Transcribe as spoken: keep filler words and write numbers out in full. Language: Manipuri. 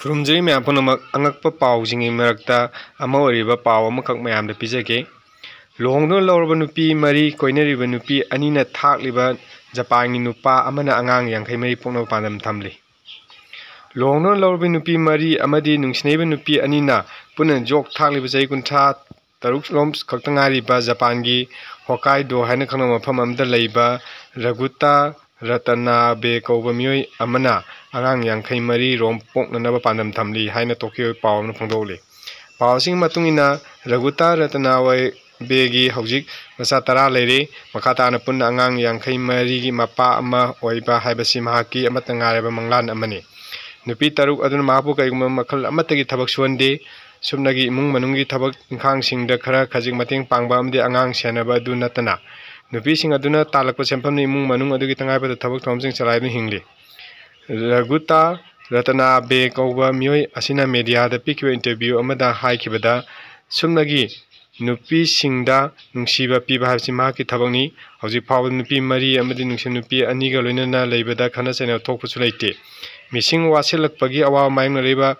ꯈꯨꯔꯨꯝꯖꯔꯤ ꯃꯌꯥꯝ ꯄꯨꯝꯅꯃꯛ꯫ ꯑꯉꯛꯄ ꯄꯥꯎꯁꯤꯡꯒꯤ ꯃꯔꯛꯇ ꯑꯃ ꯑꯣꯏꯔꯤꯕ ꯄꯥꯎ ꯑꯃꯈꯛ ꯃꯌꯥꯝꯗ ꯄꯤꯖꯒꯦ꯫ ꯂꯨꯍꯣꯡꯗꯨꯅ ꯂꯧꯔꯕ ꯅꯨꯄꯤ ꯃꯔꯤ ꯀꯣꯏꯅꯔꯤꯕ ꯅꯨꯄꯤ ꯑꯅꯤꯅ ꯊꯥꯛꯂꯤꯕ ꯖꯄꯥꯟꯒꯤ ꯅꯨꯄꯥ ꯑꯃꯅ ꯑꯉꯥꯡ ꯌꯥꯡꯈꯩ ꯃꯔꯤ ꯄꯣꯛꯅꯕ ꯄꯥꯟꯗꯝ ꯊꯝꯂꯤ꯫ ꯂꯨꯍꯣꯡꯗꯨꯅ ꯂꯧꯔꯕ ꯅꯨꯄꯤ ꯃꯔꯤ ꯑꯃꯗꯤ ꯅꯨꯡꯁꯤꯅꯔꯤꯕ ꯅꯨꯄꯤ ꯑꯅꯤꯅ ꯄꯨꯟꯅ ꯖꯣꯛ ꯊꯥꯛꯂꯤꯕ ꯆꯍꯤ ꯀꯨꯟꯊ꯭ꯔꯥ ꯇꯔꯨꯛ ꯔꯣꯝ ꯈꯛꯇ ꯉꯥꯏꯔꯤꯕ ꯖꯄꯥꯟꯒꯤ ꯍꯣꯀꯥꯏꯗꯣ ꯍꯥꯏꯅ ꯈꯪꯅꯕ ꯃꯐꯝ ꯑꯃꯗ ꯂꯩꯕ ꯔꯒꯨꯇꯥ ꯔꯇꯅꯥꯕꯦ ꯀꯧꯕ ꯃꯤꯑꯣꯏ ꯑꯃꯅ ꯑꯉꯥꯡ ꯌꯥꯡꯈꯩ ꯃꯔꯤ ꯔꯣꯝ ꯄꯣꯛꯅꯅꯕ ꯄꯥꯟꯗꯝ ꯊꯝꯂꯤ ꯍꯥꯏꯅ ꯇꯣꯀꯤꯌꯣ ꯄꯥꯎ ꯑꯃꯅ ꯐꯣꯡꯗꯣꯛꯂꯤ꯫ ꯄꯥꯎ ꯑꯁꯤꯒꯤ ꯃꯇꯨꯡ ꯏꯟꯅ, ꯔꯒꯨꯇꯥ ꯔꯇꯅꯥꯕꯦꯒꯤ ꯍꯧꯖꯤꯛ ꯃꯆꯥ ꯇꯔꯥ ꯂꯩꯔꯦ꯫ ꯃꯈꯥ ꯇꯥꯅ ꯄꯨꯟꯅ ꯑꯉꯥꯡ ꯌꯥꯡꯈꯩ ꯃꯔꯤꯒꯤ ꯃꯄꯥ ꯑꯃ ꯑꯣꯏꯕ ꯍꯥꯏꯕꯁꯤ ꯃꯍꯥꯛꯀꯤ ꯑꯃꯠꯇ ꯉꯥꯏꯔꯕ ꯃꯪꯂꯥꯟ ꯑꯃꯅꯤ꯫ ꯅꯨꯄꯤ ꯇꯔꯨꯛ ꯑꯗꯨꯅ ꯃꯍꯥꯛꯄꯨ ꯀꯔꯤꯒꯨꯝꯕ ꯃꯈꯜ ꯑꯃꯠꯇꯒꯤ ꯊꯕꯛ ꯁꯨꯍꯟꯗꯦ꯫ ꯁꯨꯞꯅꯒꯤ ꯏꯃꯨꯡ ꯃꯅꯨꯡꯒꯤ ꯊꯕꯛ ꯏꯪꯈꯥꯡꯁꯤꯡꯗ ꯈꯔ ꯈꯖꯤꯛ ꯃꯇꯦꯡ ꯄꯥꯡꯕ ꯑꯃꯗꯤ ꯑꯉꯥꯡ ꯁꯦꯟꯅꯕ ꯑꯗꯨ ꯅꯠꯇꯅ, ꯅꯨꯄꯤꯁꯤꯡ ꯑꯗꯨꯅ ꯇꯥꯜꯂꯛꯄ ꯁꯦꯟꯐꯝꯅ ꯏꯃꯨꯡ ꯃꯅꯨꯡ ꯑꯗꯨꯒꯤ ꯇꯉꯥꯏꯐꯗꯕ ꯊꯕꯛ ꯊꯧꯔꯝꯁꯤꯡ ꯆꯂꯥꯏꯗꯨꯅ ꯍꯤꯡꯂꯤ꯫ ꯔꯒꯨꯇꯥ ꯔꯇꯅꯥꯕꯦ ꯀꯧꯕ ꯃꯤꯑꯣꯏ ꯑꯁꯤꯅ ꯃꯦꯗꯤꯌꯥꯗ ꯄꯤꯈꯤꯕ ꯏꯟꯇꯔꯚ꯭ꯌꯨ ꯑꯃꯗ ꯍꯥꯏꯈꯤꯕꯗ, ꯁꯨꯞꯅꯒꯤ ꯅꯨꯄꯤꯁꯤꯡꯗ ꯅꯨꯡꯁꯤꯕ ꯄꯤꯕ ꯍꯥꯏꯕꯁꯤ ꯃꯍꯥꯛꯀꯤ ꯊꯕꯛꯅꯤ꯫ ꯍꯧꯖꯤꯛ ꯐꯥꯎꯕꯗ ꯅꯨꯄꯤ ꯃꯔꯤ ꯑꯃꯗꯤ ꯅꯨꯡꯁꯤ ꯅꯨꯄꯤ ꯑꯅꯤꯒ ꯂꯣꯏꯅꯅ ꯂꯩꯕꯗ ꯈꯠꯅ ꯆꯩꯅꯕ ꯊꯣꯛꯄꯁꯨ ꯂꯩꯇꯦ꯫ ꯃꯤꯁꯤꯡ ꯋꯥꯁꯤꯜꯂꯛꯄꯒꯤ ꯑꯋꯥꯕ ꯃꯥꯌꯣꯛꯅꯔꯤꯕ